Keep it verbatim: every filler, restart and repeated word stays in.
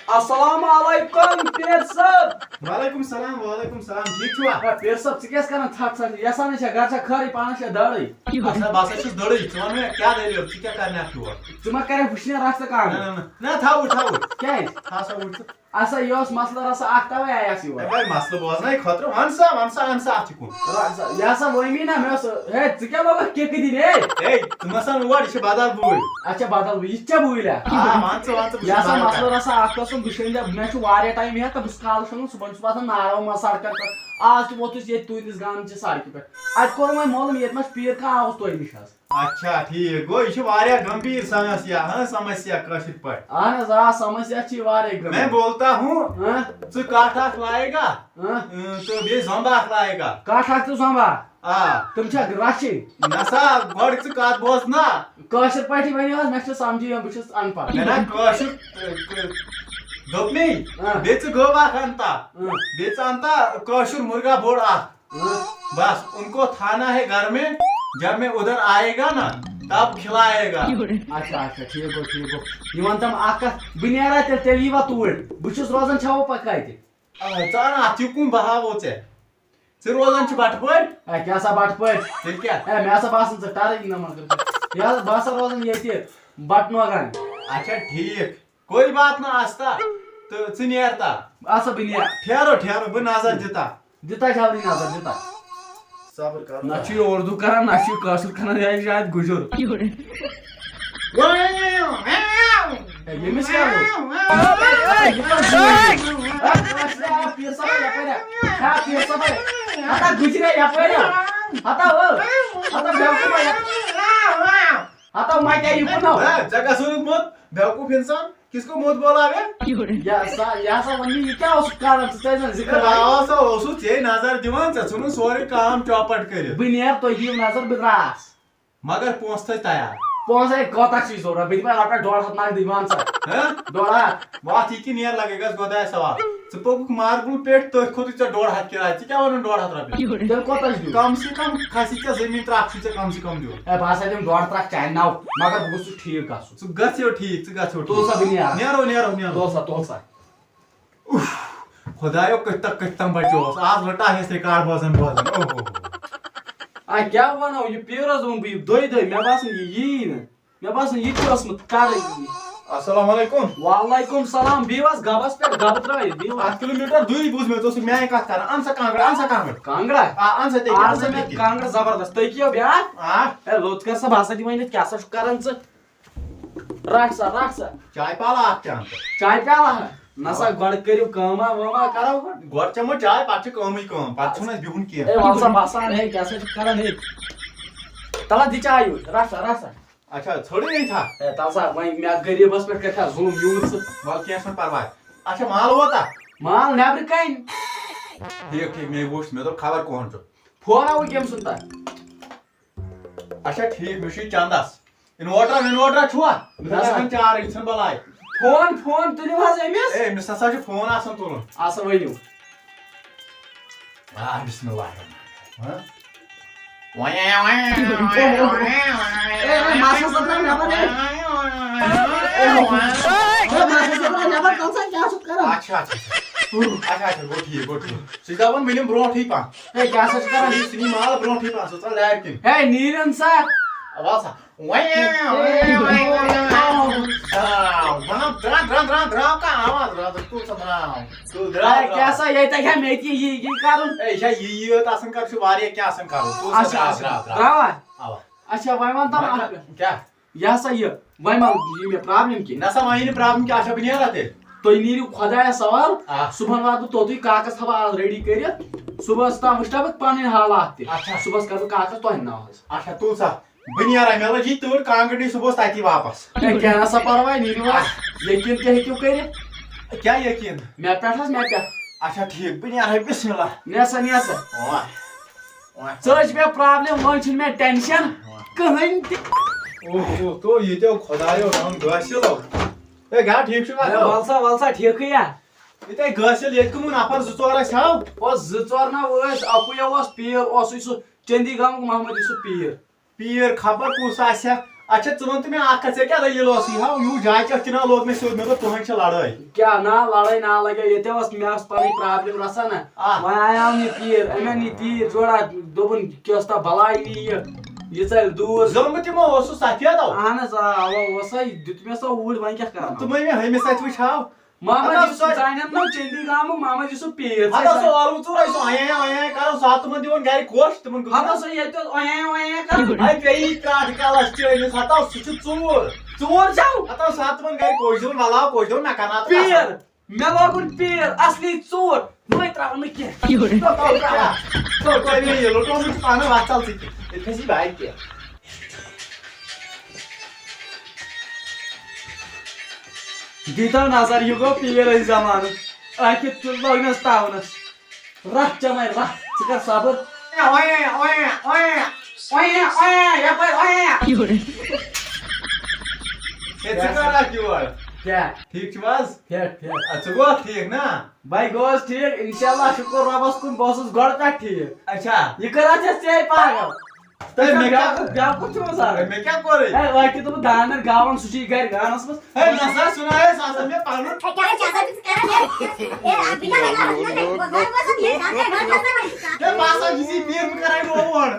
السلام علیکم پیر صٲب۔ وعلیکم السلام، وعلیکم السلام، ٹھیٖک چھُوا؟ ہے پیر صٲب، ژٕ کیٛاہ چھَکھ کران ژھَٹھ ژھَٹھ؟ یَسان ہے چھا، گرِ چھا خٲرٕے، پانَس چھا دٲرٕے؟ اَسا بہٕ ہسا چھُس دٔرٕے، ژٕ وَن مےٚ کیٛاہ دٔلیٖل، ژٕ کیٛاہ کرنہِ اَتھ یور؟ ژٕ ما کَرکھ وٕچھنہِ رَژھ تہٕ نہ، کانٛگٕر؟ نہ، نہ، نہ، تھاو وٕچھ، تھاو وٕچھ۔ کیٛازِ؟ تھاو سا وٕچھ ژٕ۔ اَسا یہِ اوس مسلہٕ رَژھا اَکھ، تَوَے آیَس یور۔ ہے بھاے، مسلہٕ بوزنَے خٲطرٕ وَن سا، وَن سا، اَن سا اَتھ یہِ کُن۔ رَژھا، یہِ ہسا ووٚن مےٚ نا، مےٚ اوس، ہے، ژٕ کیٛاہ لوگُکھ کِکہٕ دِنہِ، ہے؟ ہے، ژٕ مہ سَن اور، یہِ چھِ بدل بوٗلۍ۔ اچھا، بدل بوٗلۍ، یہِ تہِ چھا بوٗلۍ اَکھ؟ آ، وَن ژٕ، وَن ژٕ، بہٕ یہِ چھُس ہسا بدل مسلہٕ کَران۔ رَژھا اَکھ اوسُم، بہٕ شۄنٛگہِ، مےٚ چھُ واریاہ ٹایم یَتھ تہٕ بہٕ چھُس کالہٕ شۄنٛگان، صُبحن چھُس بہٕ آسان نارو منٛز سڑکَن پٮ۪ٹھ۔ آز تہِ ووتُس ییٚتہِ تُہٕنٛدِس گامہٕ چہِ سڑکہِ پٮ۪ٹھ۔ اَتہِ کوٚر وۄنۍ معلوٗم، ییٚتہِ ما چھُ پیٖر کانٛہہ آوُس تۄہہِ نِش حظ۔ اچھا، ٹھیٖک گوٚو، یہِ چھُ واریاہ گمبھیٖر سمسیا، ہاں، سمسیا کٲشِر پٲٹھۍ۔ اہن حظ، آ، سمسیا چھِ یہِ واریاہ گمبھیٖر۔ میں بولتا ہوں، ہاں؟ ژٕ کٹھ اکھ لایے گا، ہاں؟ اۭں، تہٕ بیٚیہِ زۄمبہٕ اکھ لایے گا۔ کٹھ اکھ تہٕ زۄمبہٕ اکھ؟ آ۔ تِم چھا رچھِنۍ؟ نہ سا، گۄڈٕ ژٕ کتھ بوز نا۔ کٲشِر پٲٹھی ؤنِو حظ، مےٚ چھُ سمجھی یِوان، بہٕ چھُس ان پڑھ۔ نہ، نہ، کٲشُر، ٲ، ک-، دوٚپمَے، ہاں۔ بیٚیہِ ژٕ گٲو اکھ انتا، ہاں۔ بیٚیہِ ژٕ انتا کٲشُر مرغا بوٚڑ اکھ۔ ہاں۔ بس، ان کو تھانا ہے گھر میں، جب میں ادھر آئے گا نا، تب کھلائے گا۔ اچھا، اچھا، ٹھیٖک گوٚو، ٹھیٖک گوٚو۔ یہِ وَن تَم اَکھ کَتھ، بہٕ نیرا تیٚلہِ، تیٚلہِ یی وا توٗرۍ؟ بہٕ چھُس روزان چھَوٕ پَکھ کَتہِ؟ آ، ژٕ اَن اَتھ یہِ کُن، بہٕ ہاوو ژےٚ۔ ژٕ روزان چھُ بَٹہٕ پورِ؟ اے، کیٛاہ سا بَٹہٕ پورِ؟ تیٚلہِ کیٛاہ؟ اے، مےٚ ہسا باسان ژٕ ٹَرٕے نہٕ مگر۔ یہِ حظ، بہٕ ہسا روزان ییٚتہِ، بَٹہٕ نوگام۔ اچھا، ٹھیٖک۔ کوئی بات نہ آستا، تہٕ ژٕ نیر تا۔ آسا بہٕ نیر۔ ٹھیرو، ٹھیرو، بہٕ نظر دِتا۔ دِتا جلدی نظر، دِتا۔ صبر کر۔ نہ چھُ یہِ اردو کران، نہ چھُ یہِ کٲشُر کران، یہِ چھُ شاید گُجُر۔ ہے، ییٚمِس کیٛاہ گوٚو؟ ہے، یہِ کَر گوٚو؟ ہے، کٲشرِ آو پیٖر صٲبا یَپٲرۍ۔ ہے، پیٖر صٲبا۔ ہتا گُجرے یَپٲرۍ۔ ہتا ہو۔ ہتا بیوقوفا یَپٲرۍ۔ ہتا مَتہِ یہِ کُنو۔ ہے، ژےٚ کَس ووٚنُتھ موت؟ بیوقوف انسان، کس کو موت بولا ہے؟ یہِ ہسا، یہِ ہسا ووٚن مےٚ، یہِ کیٛاہ اوس کران؟ ژٕ ژےٚ زن ذکر ہے، کران۔ آو سا اوسُس ژےٚ نظر دِوان، ژےٚ ژھُنُن سورُے کام چوپٹ کٔرِتھ۔ بہٕ نیرٕ، تُہۍ دِیِو نظر، بہٕ درٛاس۔ مگر پونٛسہٕ تھٲے تیار۔ پونٛسہٕ ہے کوتاہ چھُے ضروٗرت؟ بہٕ دِمے رۄپیَس ڈۄڈ ہَتھ نقدٕے، وَن سا۔ ہہ؟ ڈۄڈ ہَتھ۔ وَتھ یہِ کہِ نیر لگے گژھ گۄدایَس حوالہٕ۔ ژٕ پوٚکُکھ ماربل پیٹھ، تٔتھۍ کھوٚتُے ژےٚ ڈۄڈ ہَتھ کِراے۔ ژٕ کیٛاہ وَنان ڈۄڈ ہَتھ رۄپیہِ؟ تیٚلہِ کوتاہ چھُ دیُن؟ کم سے کم کھسی ژےٚ زٔمیٖن ترٛکھ چھُے ژےٚ کم سے کم دیُن۔ ہے، بہٕ ہسا دِمہٕ ڈۄڈ ترٛکھ چانہِ ناوٕ، مگر بہٕ گوٚژھُس ٹھیٖک گژھُن۔ ژٕ گژھ یو ٹھیٖک، ژٕ گژھ یو تُل سا ٹھیٖک۔ بہٕ نیرٕ۔ نیرو، نیرو، نیرو۔ تُل سا، تُل سا۔ اُف، خۄدایو کٔتۍ تام، کٔتۍ تام بچووُس۔ آز رٔٹا ہیس ریکارڈ بوزان بوزان۔ اوہ، اوہ، اوہ۔ آ، کیٛاہ وَنو، یہِ پیٖر حظ ووٚن بہٕ یہِ دۄیہِ دۄہہِ، مےٚ باسان یہِ یی نہٕ۔ مےٚ باسان یہِ تہِ اوس نہٕ کَرٕے۔ السلام علیکم۔ وعلیکم السلام۔ بِہِو حظ گَبَس پٮ۪ٹھ، گَبہٕ ترٛٲیِتھ، بِہِو حظ۔ اَتھ کِلوٗمیٖٹر دوٗرِ بوٗز مےٚ، ژٕ اوسُکھ میٛانہِ کَتھ کَران۔ اَن سا کانٛگٕر، اَن سا کانٛگٕر۔ کانٛگٕرا؟ آ، اَن سا تہِ، آ، اَن سا اَن سا مےٚ تہِ۔ کانٛگٕر زبردست۔ تُہۍ کھیٚیِو بیٛاکھ؟ آ۔ ہے، لوٚت کر سا، بہٕ ہسا دِمے نہٕ، کیٛاہ سا چھُکھ کران ژٕ؟ رَٹھ سا، رَٹھ سا۔ چاے پیالہٕ اَکھ تہِ اَن تہٕ۔ چاے پیالہٕ ہا؟ نہ سا، گۄڈٕ کٔرِو کٲما وٲما کَرو گۄڈٕ۔ گۄڈٕ چٮ۪مو چاے، پَتہٕ چھِ کٲمٕے کٲم، پَتہٕ چھُنہٕ اَسہِ بِہُن کینٛہہ۔ ہے، وَل سا، بَسان، ہے، کیٛاہ سا چھُکھ کران، ہے؟ تَلہٕ ہا دِ چاے یوٗرۍ، رَٹھ سا، رَٹھ سا۔ اچھا، ژھوٚرٕے أنۍ تھا؟ ہے، تَلہٕ سا، وۄنۍ مےٚ غریٖبَس پٮ۪ٹھ کَرِ ہا ظُلُم یوٗت سُہ۔ وَلہٕ کینٛہہ چھُنہٕ پَرواے۔ اچھا، مال ووتا؟ مال نٮ۪برٕ کَنۍ۔ ٹھیٖک، ٹھیٖک، مےٚ وٕچھ، مےٚ دوٚپ خبر کُہُنٛد چھُ۔ فون آوُے کٔمۍ سُنٛد تۄہہِ؟ اچھا، ٹھیٖک، مےٚ چھُ یہِ چَندَس۔ اِنوٲٹرا وِنوٲٹرا چھُوا؟ بہٕ نہ سا۔ تھاوَن چارٕج، یہِ ژھٕن بَلاے۔ فون، فون تُلِو حظ أمِس۔ ہے، أمِس ہسا چھُ فون آسان تُلُن۔ آ، سا ؤنِو۔ آ، بسم اللہ الرحمن الرحیم۔ ہاں؟ اے، اے، مَس ہسا درٛاو نٮ۪بر، اے۔ اے، مَس ہسا درٛاو نٮ۪بر، کَم سا کیٛاہ چھُکھ کران؟ اچھا، اچھا، اچھا۔ اچھا، اچھا، گوٚو ٹھیٖک، گوٚو ٹھیٖک۔ سُہ چھُ دَپان، بہٕ نِمہٕ برونٛٹھٕے پَہَن۔ ہے، کیٛاہ سا چھُ کران؟ سُہ نِیہِ مال برونٛٹھٕے پَہَن، سُہ ژَلہِ لارِ کِنۍ۔ ہے، نیٖرِن سا۔ وَل سا۔ درٛاو، درٛاو، درٛاو، درٛاو، درٛاو، درٛاو، کانٛہہ آواز، درٛاو، درٛاو، تُل سا، درٛاو۔ تُل، درٛاو، ہے، درٛاو۔ کیٛاہ سا، ییٚتہِ کیٛاہ مےٚ تہِ یی، یی کرُن؟ ہے، یہِ چھا یی یوت آسان کرُن، چھُ واریاہ کیٛاہ آسان کرُن۔ تُل سا، اچھا، درٛاو، اچھا، درٛاو، درٛاو۔ درٛاوا؟ اَوا۔ اچھا، وۄنۍ وَن تَم وۄنۍ اَکھ کَر، کَتھ۔ کیٛاہ؟ یہِ ہسا یہِ، وۄنۍ ما یہِ مےٚ problem کینٛہہ؟ نہ سا، وۄنۍ یی نہٕ problem کینٛہہ، اچھا، بہٕ نیرا تیٚلہِ؟ تُہۍ نیٖرِو خۄدایَس حوال، آ۔ صُبحن واتہٕ بہٕ توٚتُے، کاکَس تھاوٕ آز ready کٔرِتھ، صُبحَس تام وٕچھٕ بہٕ پَنٕنۍ حالات تہِ۔ اچھا۔ صُبحَس کَرٕ بہٕ کاکَس تۄہہِ ناو حظ۔ اچھا، تُل سا۔ بہٕ نیرا، مےٚ لٔج یہِ تۭر، کانٛگٕر نی صُبحس تَتی واپس۔ ہے، کینٛہہ نہ سا پَرواے، نیٖرِو حظ۔ یقیٖن تہِ ہیٚکِو کٔرِتھ۔ کیٛاہ یقیٖن؟ مےٚ پٮ۪ٹھ حظ، مےٚ پٮ۪ٹھ۔ اچھا، ٹھیٖک، بہٕ نیرا، بسم اللہ۔ نیر سا، نیر سا۔ وۄنۍ، وۄنۍ۔ ژٔج مےٚ problem، وۄنۍ چھُنہٕ مےٚ tension کٕہٕنۍ تہِ۔ اوہ، اوہ، تو ییٚتیو خۄدایو رحم گٲسِل۔ ہے، گا ٹھیٖک چھُکھا ہے، تو؟ وَل سا، وَل سا، ٹھیٖکھٕے یا؟ ییٚتہِ گٲسِل، ییٚتہِ کٕمہٕ نفر زٕ ژور ٲسۍ ہاو؟ او، زٕ ژور نہ ٲسۍ، اَکُے اوس پیٖر، اوسُے سُہ چندی گامُک محمد یوسف پیٖر۔ پیٖر خبر کُس آسہِ ہا۔ اچھا، ژٕ وَن تہٕ مےٚ اَکھ کَتھ، ژےٚ کیٛاہ دٔلیٖل ٲسٕے ہاو؟ یوٗ جایہِ چَتھ چِنہ لوگ مےٚ سیوٚد، مےٚ دوٚپ تُہٕنٛز چھِ لڑٲے۔ کیٛاہ نا لڑٲے نا لگے، ییٚتہِ ٲس، مےٚ ٲس پنٕنۍ problem رژھا نا۔ آ۔ وۄنۍ آیاو نہٕ یہِ تیٖر، أمۍ أنۍ یہِ تیٖر جوڑا، دوٚپُن کیٛاہ سا بلاے یی یہِ، یہِ ژَلہِ دوٗر۔ زوٚمُت تِمو اوسُس سفیدو۔ اہن حظ، آ، اوا اوسے، دیُت مےٚ سا اوٗرۍ، وۄنۍ کیٛاہ کرٕ؟ تُمے مےٚ ہُمِس اَتھِ وٕچھ ہاو۔ محمد ہتو یوسف سۄ زانن نو چندی گامُک، محمد یوسف پیٖر۔ ہتو سُہ ٲلوٕ ژوٗر ٲسۍ سُہ اَیاں اَیاں کران، سُہ آو تِمن دِوان گرِ کوٚش، تِمن گوٚو ہتو سُہ ییٚتہِ اوس اَیاں اَیاں کران۔ اَے بیٚیہِ ترٛٹھ کلس چٲنِس، ہتو سُہ چھُ ژوٗر۔ ژوٗر چھَو؟ ہتو سُہ آو تِمن گرِ کوٚش دِوان، وَلاو کوٚش دِوان، مےٚ کَرناو تہٕ پیٖر۔ قسم۔ مےٚ لوگُن پیٖر، اصلی ژوٗر۔ وۄنۍ ترٛاو نہٕ کینٛہہ۔ یورٕ۔ تو، تو، کیٛاہ؟ تو، تو، مےٚ یہِ لوٚٹومُت چھُ پانہٕ وَتھ ژَل ژٕ تہِ۔ ییٚتہِ کھسی بایِک تہِ۔ دیٖتو نظر، یہِ گوٚو پیٖر أزۍ زمانُک۔ اَکہِ تُل لوگنَس تاونَس۔ رَٹھ چَمَے رَٹھ، ژٕ کَر صبر۔ اوے، اوے، اوے، اوے، اوے، یَپٲرۍ اوے۔ یورٕ۔ ہے، ژٕ کَر اَتھ یور؟ کیٛاہ؟ ٹھیٖک چھُو حظ؟ Fit, fit. آ، ژٕ گوٚو ٹھیٖک نا؟ بھائی گوس ٹھیٖک، انشاءاللہ شُکر رۄبَس کُن، بہٕ اوسُس گۄڈٕ پٮ۪ٹھ ٹھیٖک۔ اچھا۔ یہِ کٔر اَتھ ژےٚ ژے پاگل؟ ہے، مےٚ کیٛاہ؟ بیٛاکھ، بیٛاکھ کُس چھُ وَسان؟ ہے، مےٚ کیٛاہ کوٚرُے؟ ہے، وۄنۍ کہِ دوٚپُن دانٛد گاوَن، سُہ چھُ یہِ گَرِ گانَس منٛز۔ ہے، نہ سا، سُہ نہ ہے، سُہ ہسا مےٚ پَنُن۔ ہے، کیٛاہ چھِ آسان، ژٕ کَران؟ ہے، ہے، بہٕ کیٛاہ وَنہٕ؟ بہٕ کَرٕ، بہٕ کَرٕ، بہٕ کَرٕ۔ ہے، بہٕ ہسا چھُس یہِ پیٖر، بہٕ کَرَے نوٚو اوٚڑ۔